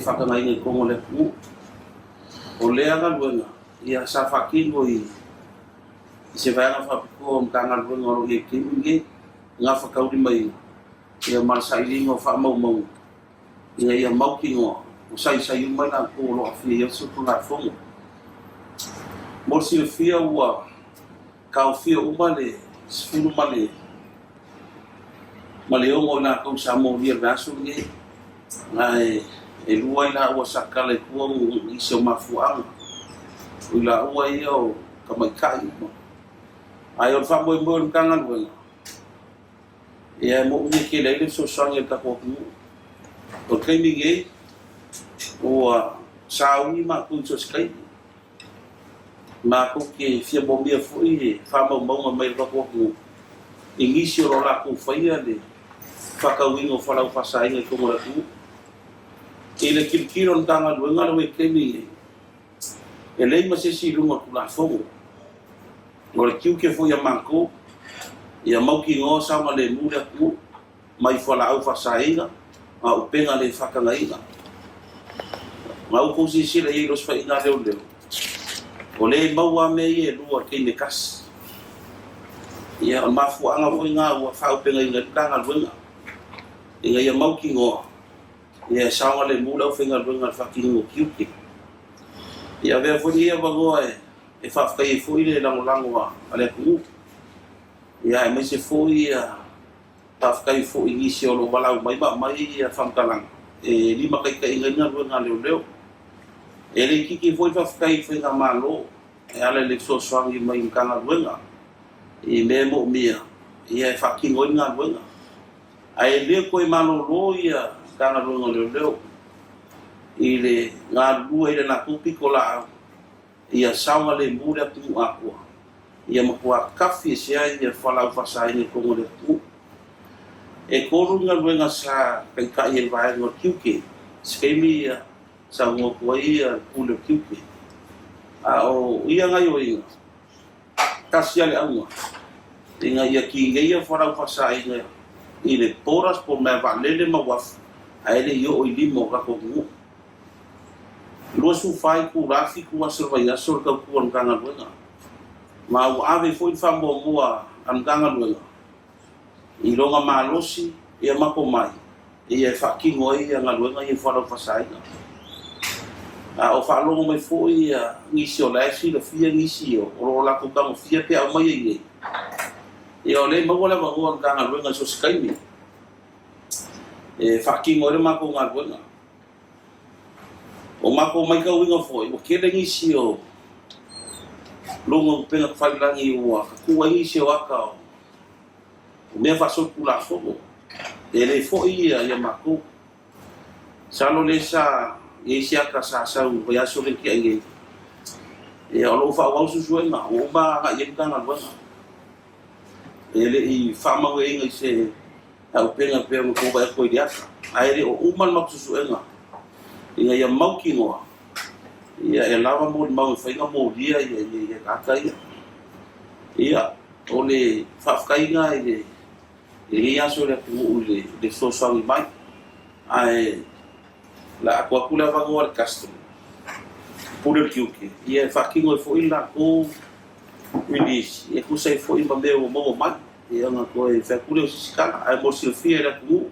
Faatagaina i totonu o le atunuu. O lea galuega ia sa faatino i se vaega faapitoa o Matagaluega o lo o i ai i le taimi lenei, gafataulimaina ia ma le sailiga o faamaumauga ina ia mautinoa ua saisai uma i latou o lo o aafia i ai se Tulafono. Mo le silafia ua taofia uma le 16 o i latou sa molia i le vaiaso lenei, ae e lua i laua sa tatala i tua nisi o mafuaaga, o i laua ia o tamaitai uma. Ae o le faamoemoe o le Matagaluega, ia e moomia tele ai le fesoasoani a le tatou atunuu. O le taimi nei, ua sauni matou i so o se taimi, Matou te fia momia foi le faamaumauga mai le tatou atunuu i nisi o lo o latou faia le faatauina o fualaau faasaina i totonu o le atunuu. I le tilotilo a le Matagaluega le vaitaimi lenei, e leai ma se isi i luga o le Tulafono. O le tiute foi a matou ia mautinoa saogalemu le atunuu mai fualaau faasaina ma upega le faatagaina. Na outou silasila i ai i le osofaiga a leoleo, o lea e maua lava mea ia e lua i le taimi e tasi. Ia, o le mafuaaga foi lena ua faaaupegaina ai le Matagaluega ina ia mautinoa ia e saogalemu le aufaigaluega i le faatinoina o tiute. Ia avea foi lenei avanoa e faafetai ai foi le lagolago a le atunuu, ia aemaise foi ia Faafetai foi i nisi o lo o valaau mai ma aumai faamatalaga e limataitaiina ai galuega a leoleo. E le itiiti foi le faafetai i le Faigamalo e ala i le fesoasoani mai i Matagaluega i mea e moomia e faatino ai le galuega. Ae le toe malolo ia Matagaluega o Leoleo i le galulue i le latou pitolaau ia saogalemu le atunuu atoa, ia matua tafi ese ai ia fualaau faasaina i totonu o le atunuu. E tolu ni galuega sa taitai e le vaega o le tiute, se taimi ia saunoa atu ai ia le pule o le tiute. A o ia gaioiga, tasi lava le auga, ina ia tineia fualaau faasaina i le borders po o mea vaalele ma uafu, ae le i oo i lima o tatou atunuu. 24 itula, 7 aso o le vaiaso le tautua a le Matagaluega, ma ua ave foi le faamuamua a le Matagaluega i lona malosi ia ma tomai ia e faatino ai galuega ia i fualaau faasaina. A o faalogo mai foi nisi o la e silafia nisi o lo o latou tagofia pe aumai ai nei, ia o lea e maua le avanoa o le Matagaluega i so o se taimi e faatino ai le matou galuega. O matou matauina foi, ua tele nisi o luga o upega tafailagi ua tatuu ai nisi o ata o mea faasolitulafono. E le foi ia matou. Masalo lea sa i ai se ata sa sau i le vaiaso lea na tea nei. Ia o lo o faaauau suesuega, ua uma agai i ai le Matagaluega. E le i faamaueina i se auupega pei ona outou vaai atu ai i le ata, ae le o uma le matou suesuega ina ia mautinoa ia e lava molimau e mafai ona molia ia ata ia. Ia, o le faafetaiga i lenei aso i le atunuu i le fesoasoani mai, ae la atu atu le avanoa i le custom, pule o le tiute, ia e faatino ai foi le latou release e tusa ai foi ma mea ua maua mai. Ia ona toe fai atu lea o se isi tala, ae mo le silafia e le atunuu,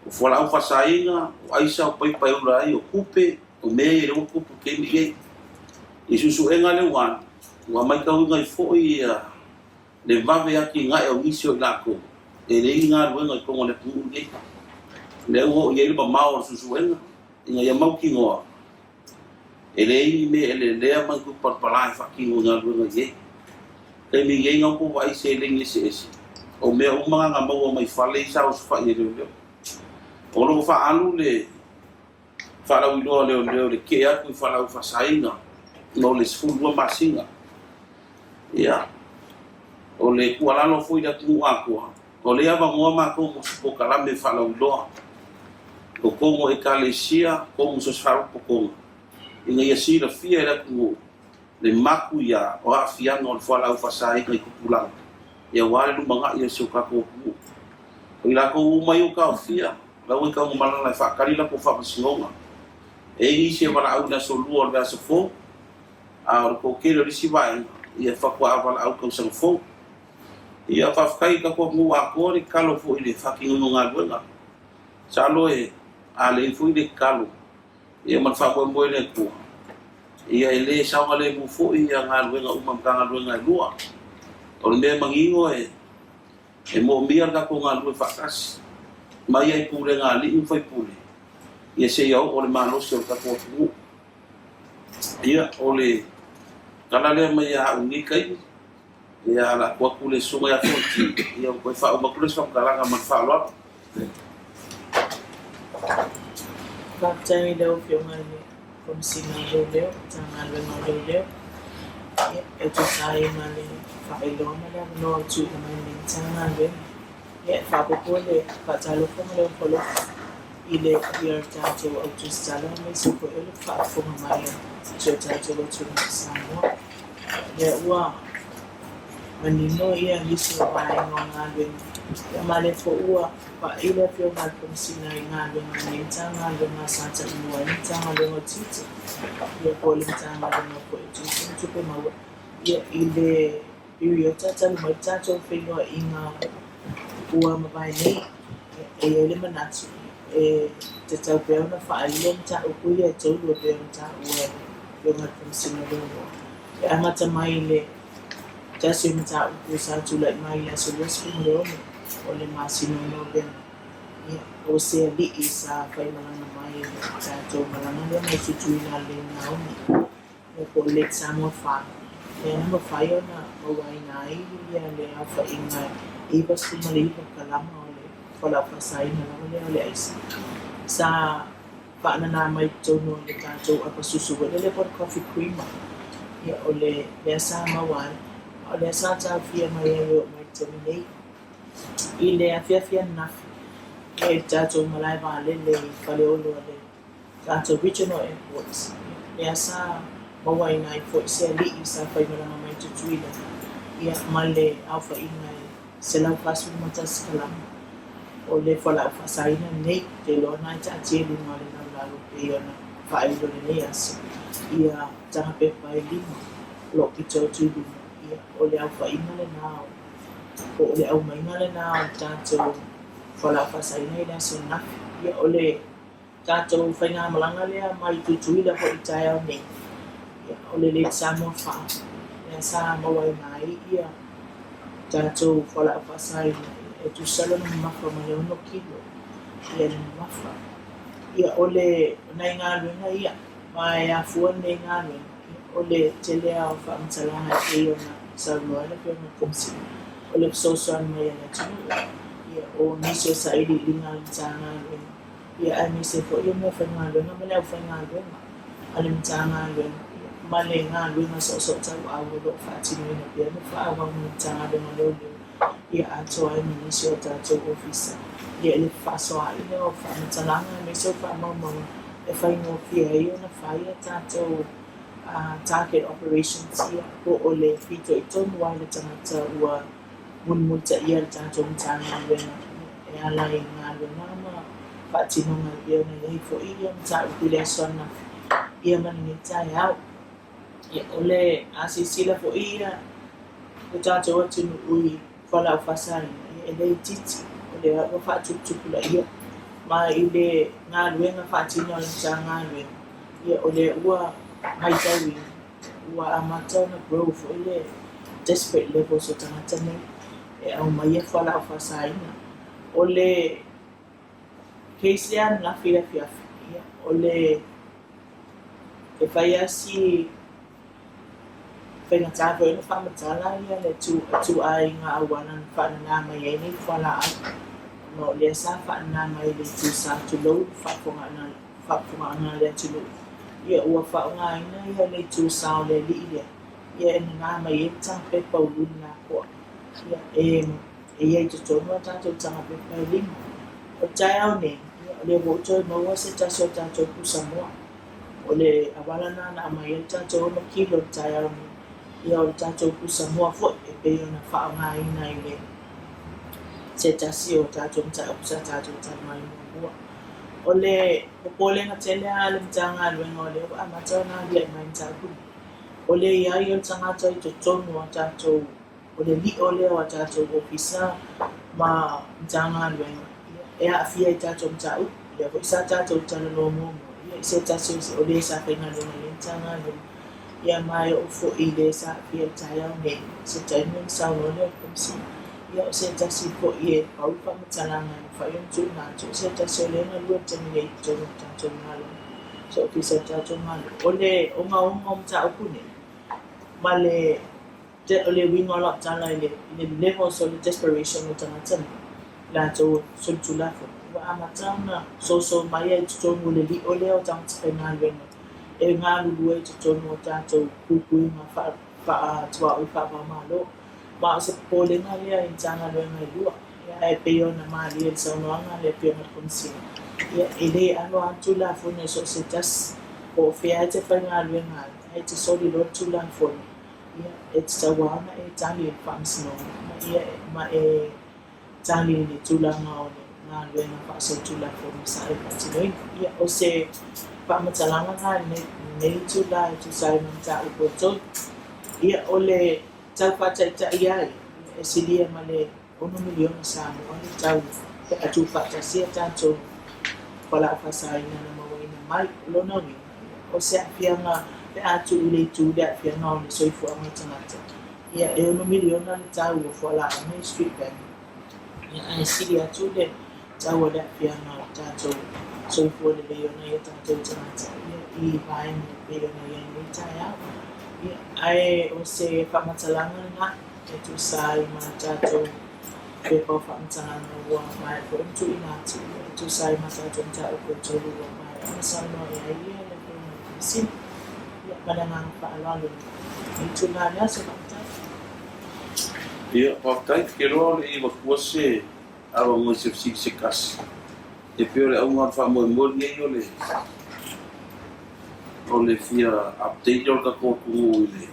o fualaau faasaina, o aisa, o paipa e ula ai, o tupe, o mea ia lea ua tupu i le taimi lenei. I suesuega lea ua alu, ua matauina ai foi le vave atinae o nisi o i latou e leai ni galuega i totonu o le atunuu lenei. Lea ua oo i ai le mamao o le suesuega ina ia mautinoa E leai ni mea e lelea ma ni tupe palapala e faatino i galuega i ai. Taimi nei na outou vaai i seleni eseese, o mea uma na na maua mai fale i sa osofai e leoleo. O lo o faaalu le faalauiloa a leoleo i le kee atu i fualaau faasaina mo le 12 masina. Ia, o le tuualalo foi i le atunuu atoa, O lea avanoa matou mo se polokalame faalauiloa i totonu o Ekalesia, totonu o so o se faalapotopotoga, ina ia silafia e le atunuu le matuia o aafiaga o le fualaau faasaina i tupulaga aua le lumanai o si o tatou atunuu. O i latou uma ia ua taofia, la ua i Tanumalala e faatali latou faamasinoga. E i ai nisi e valaau i le aso Lua o le vaiaso fou, a o le toatele o le isi vaega, ia faatoa valaau i le tausaga fou. Ia faafetai i le tatou atunuu atoa le tatalo foi i le faatinoina o galuega. Masalo e a leai foi le tatalo ia ma le faamoemoe i le Atua, ia e le saogalemu foi ia galuega uma a Matagaluega e lua. O le mea manino e moomia le tatou galulue faatasi mai lava i pulega a alii ma faipule ia seia oo i le malosi o le tatou atunuu. Ia, o le tala lea mai ia au i lenei taimi, ia a o le a tuu atu i le Susuga ia Fonoti, ia ona toe faauma atu lea o se faamatalaga ma le faaaloalo. Faafetai i lau Afioga i le Komesina o Leoleo, Matagaluega o Leoleo, e tusa ai ma le faailoa ma le avanoa ua tuuina mai e lenei Matagaluega. E faaopoopo le faatalofa ma le ofo alofa i le paia o le tatou au tusitala aemaise foi o le faafofoga mai a si o tatou atunuu o Samoa. Lea ua manino ia nisi o vaega o galuega, ia ma lea foi ua pai le Afioga a le Komesina i galuega a lenei Matagaluega sa taimua ai le Matagaluega o Tiute, ia po o le Matagaluega foi o Tiute ma Tupe Maua, ia i le piriota talu mai le tatou feiloaiga ua mavae nei. E i ai le manatu e tatau pea ona faailo mataupu ia e tolu e pei ona taua e le Afioga i le Komesina o Leoleo. E amata mai i le tasi o mataupu sa tulai mai i le aso 26 o le masina o Novema, ia, o se alii sa faimalaga mai i le tatou malaga lea mai Tutuila le Naomi, ia po o le Lake Samoa 4, lea na mafai ona mauaina ai ia le aofaiga e 99 kalama o le fualaau faasaina lava lea o le aisa. Sa faanana mai totonu o le tatou apa susu foi lele po o le coffee creamer. Ia, o le mea sa maua ai, a o lea sa taofia mai ai e oo mai i le taimi nei. I le afiafi ananafi, ia i le tatou malae vaalele i Faleolo a le tatou Regional Airport, lea sa mauaina ai foi se alii sa faimalaga mai Tutuila, ia ma le aofaiga e 141 kalama o le fualaau faasaina lenei. Ou te iloa na e taatia i luga o le lalolalo e pei ona faailo i lenei aso ia taga pepa e lima o lo o pito atu i luga, ia o le aofaiga lena o po o le aumaiga lena o le tatou fualaau faasaina i le aso ananafi. Ia o le tatou faigamalaga lea mai Tutuila foi i le taeao nei, ia, o le Lake Samoa 4, lea sa mauaina ai ia tatou fualaau faasaina, e tusa lona mamafa ma le 6 kilo ia le mamafa. Ia, o le nai galuega ia, ma e afua lenei galuega, o le tele lava o faamatalaga e pei ona saunoa ai le Afioga i le Komesina, o le fesoasoani mai a le atunuu, ia, o nisi o sailiiliga a le Matagaluega, ia aemaise foi o meafaigaluega ma le aufaigaluega a le Matagaluega ma le galuega soosootauau o lo o faatinoina pea ma faaauau e le Matagaluega o Leoleo, ia atoa ai ma nisi o tatou ofisa. Ia i le fefaasoaai lea o faamatalaga aemaise o faamaumauga e faigofie ai ona fai a tatou target operations, ia po o le fitoitonu ai le tagata ua mulimulitaia e le tatou Matagaluega e ala i galuega ma faatinoga e pei ona i ai foi ia mataupu i le aso ananafi ia ma lenei taeao. Ia, o le a silasila foi ia lo tatou atunuu i fualaau faasaina, ia e le itiiti, o lea ua faatuputupulaia. Ma i le galuega faatino a le Matagaluega, ia o lea ua matauina ua amata ona grow foi le desperate levels o tagata nei e aumaia fualaau faasaina. O le case lea ananafi i le afiafi, ia, o le e fai lava si faigata foi ona faamatala ia le ituaiga auala na faanana mai ai nei fualaau, ona o lea sa faanana mai i le itu sa tulou le faafofogaaga a le atunuu, ia ua faaaogaina ia le itu sa o le alii lea, ia e nana mai ai le taga pepa ulu lapoa, ia e i ai i totonu a tatou taga pepa e lima. O le taeao nei, ia o lea ua ou toe maua se tasi o tatou pusamoa. O le auala lena na aumai ai le tatou 6 kilo i le taeao nei, ia o le tatou pusamoa foi e pei ona faaaogaina i le se tasi o tatou mataupu sa tatou talanoa ai muamua. O le popolega tele lava a le Matagaluega o lea ua amata ona aliae mai mataupu nei, o le i ai o le tagata i totonu o a tatou, o le lio lea o a tatou ofisa ma Matagaluega e aafia i tatou mataupu. O lea foi sa tatou talanoa muamua i se tasi o le sa faigaluega i lenei Matagaluega, ia ma e oo foi i le sa aafia i le taeao nei, se taimi ona saunoa lea o le Komesina. Ia o se tasi foi e pau le faamatalaga e mafai ona tuuina atu, o se tasi o lea e galue i le taimi nei i totonu o le tatou Malo, se Ofisa o le tatou Malo. O le ogaoga o mataupu nei, ma le o le uiga o lau tala i le levels o le desperation o tagata nei, latou o solitulafono, ua amata ona soso mai ai i totonu o le lio lea o tagata faigaluega e galulue i totonu o tatou puipuiga faatuaoi faava-o-Malo. Ma o se popolega lea i Matagaluega e lua, ae pei ona malie i le saunoaga a le Afioga i le Komesina, ia, e le alo lava le Tulafono i so o se tasi, po o fea e te faigaluega ai, ae te soli loa le Tulafono, ia, e tatau lava ona e tali i le Faamasinoga, ma ia, ma e tali i le tulaga o le galuega faasolitulafono sa e faatinoina. Ia, o se faamatalaga lena i lenei itula e tusa ai ma mataupu e tolu. Ia, o le tau faataitai ai, e silia ma le $6 miliona Samoa le tau pe a tuufaatasia tatou fualaau faasaina na mauaina mai. O lona uiga, o se aafiaga pe a tuu i le itu le aafiaga o le soifuaga o tagata, ia e $6 miliona le tau o fualaau nei street vending. Ia ae sili atu le tau o le aafiaga o tatou soifua lelei o nai o tatou tagata ia i vaega e pei ona i ai nei taeao. Ia ae o se faamatalaga lena e tusa ai ma tatou pepa o faamatalaga ua maea foi ona tuuina atu e tusa ai ma tatou mataupu e tolu ua maea ona saunoa i ai ia le Afioga i le Komesina. Ia ma le agaga faaaloalo i lenei itula le aso. Faafetai. Ia, faafetai. Ou te iloa o le i avatua se avanoa i se fesili se tasi. E pei o le auga o le faamoemoe lenei o le o le fia update o le tatou atunuu i le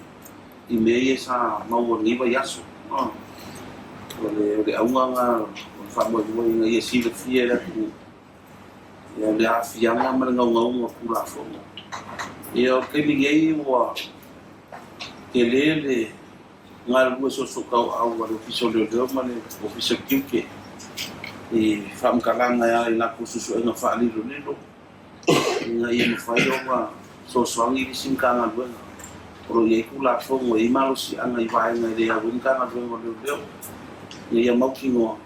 i mea ia sa maua i lenei vaiaso. O le o le auga lena o le faamoemoe ina ia silafia e le atunuu ia le aafiaga ma le naunauga o Tulafono. Ia o le taimi nei ua tele le galulue soosootaoau a le Ofisa o Leoleo ma le Ofisa o Tiute i faamatalaga e ala i latou suesuega faalilolilo ina ia mafai ona fesoasoani i isi Matagaluega o lo o i ai Tulafono e i ai malosiaga i vaega e le au ai Matagaluega o Leoleo ina ia mautinoa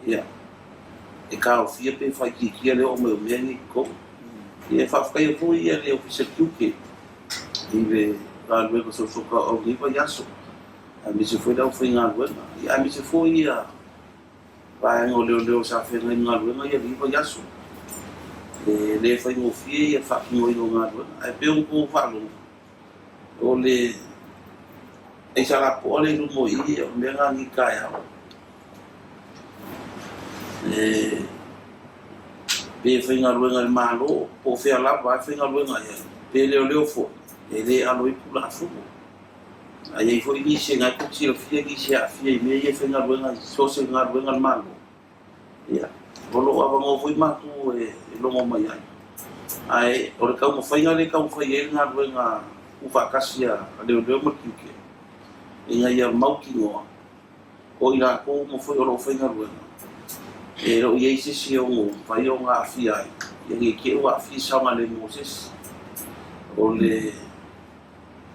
ia e taofia pe faaitiitia le oo mai o mea nei i totonu. Ia e faafetaia foi ia le Ofisa Tiute i le galuega soosootaoau i lenei vaiaso, aemaise foi le aufaigaluega, ia aemaise foi ia vaega o leoleo sa feagai ma galuega ia i lenei vaiaso. E le faigofie ia le faatinoina o galuega, ae pei ona outou faalogo, o le aisa lapoa lea i luma o i, o le mea lena nei taeao. E pe faigaluega i le Malo, po o fea lava e faigaluega i ai, pe leoleo foi, e le alo ai Tulafono. Ae i ai foi nisi, na e tou te silafia nisi e aafia i mea ia e faigaluega i so o se galuega a le Malo, ia, o lo o avanoa foi matou e logo mai ai. Ae o le taumafaiga lea e taumafai ai le galuega tuufaatasi a leoleo ma le tiute, ina ia mautinoa o i latou uma foi o lo o faigaluega, e le o i ai se isi e ono mafai ona aafia ai, ia ne i te i ua aafia se saogalemu o se isi. O le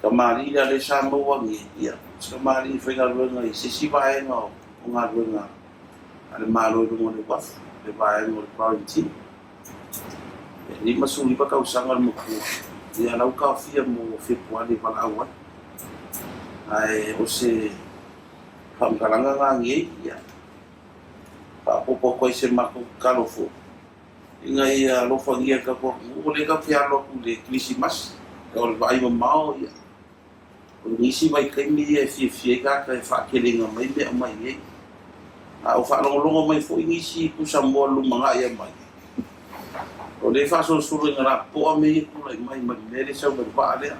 tamalii lea lea sa maua nei, ia, o se tamalii e faigaluega i se isi vaega o galuega a le Malo i luga o le uafu, le vaega o le quarantine. E 59 tausaga le matua, ia la ua taofia mo Fepuari e valaau ai. Ae o se faamatalaga lena nei, ia faaopoopo atu ai se matou tatalo foi ina ia alofagia e le tatou atunuu, o lea tatou te alo atu i le Kerisimasi, o le vaai mamao, ia, o nisi vaitaimi ia e fiafia ai tagata e faateleina mai mea aumai i nei. A o faalogologo mai foi nisi pusamoa i le lumanai aumai, o lea e faasolosolo ina lapopoa mea ia e tulai mai ma le mea lea e sau mai le vaa lea.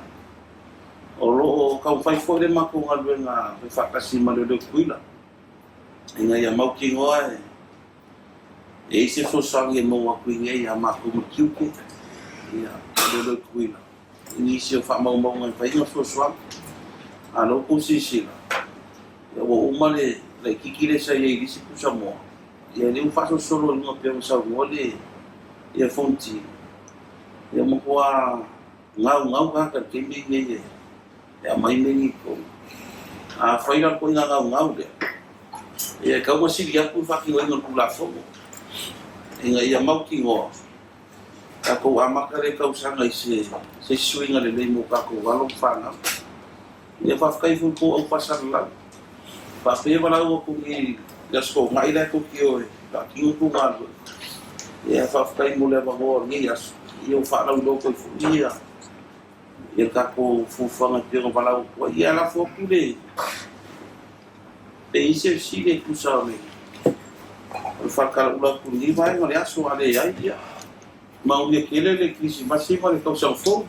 O lo o taumafai foi le matou galuega fai faatasi ma Leoleo Tutuila ina ia mautinoa e E i ai se fesoasoani e maua atu i inei ia matou ma tiute, ia, leoleo Tutuila, i nisi o faamaumauga e mafai ona fesoasoani. A o lea ua outou silasila, ia ua uma le laitiiti lea sa i ai i le isi pusamoa, ia lea ua faasolosolo i luga pei ona saunoa le ia Fonoti, ia ua matua gaugau tagata i le taimi lenei e aumai mea nei i totonu. Afai la o le ituaiga gaugau lea, ia e tatau ona sili atu le faatinoina o le Tulafono ina ia mautinoa tatou amata lea tausaga i se isi suiga lelei mo tatou alo ma fanau. Ia faafetai foi i tou au faasalalau. Faafetai e valaau atu nei i le Aso Toonai la e tou te o e faatino tou galuega. Ia faafetai mo le avanoa o lenei aso, ia ua faalauiloa atu ai foi ia ia tatou fuafuaga e pei ona valaau atu ai. Ia lafo atu le pe i ai se fesili e tusa o le o le faatalaula atu i lenei vaega o le aso, a leai, ia manuia tele le Kerisimasi ma le tausaga fou.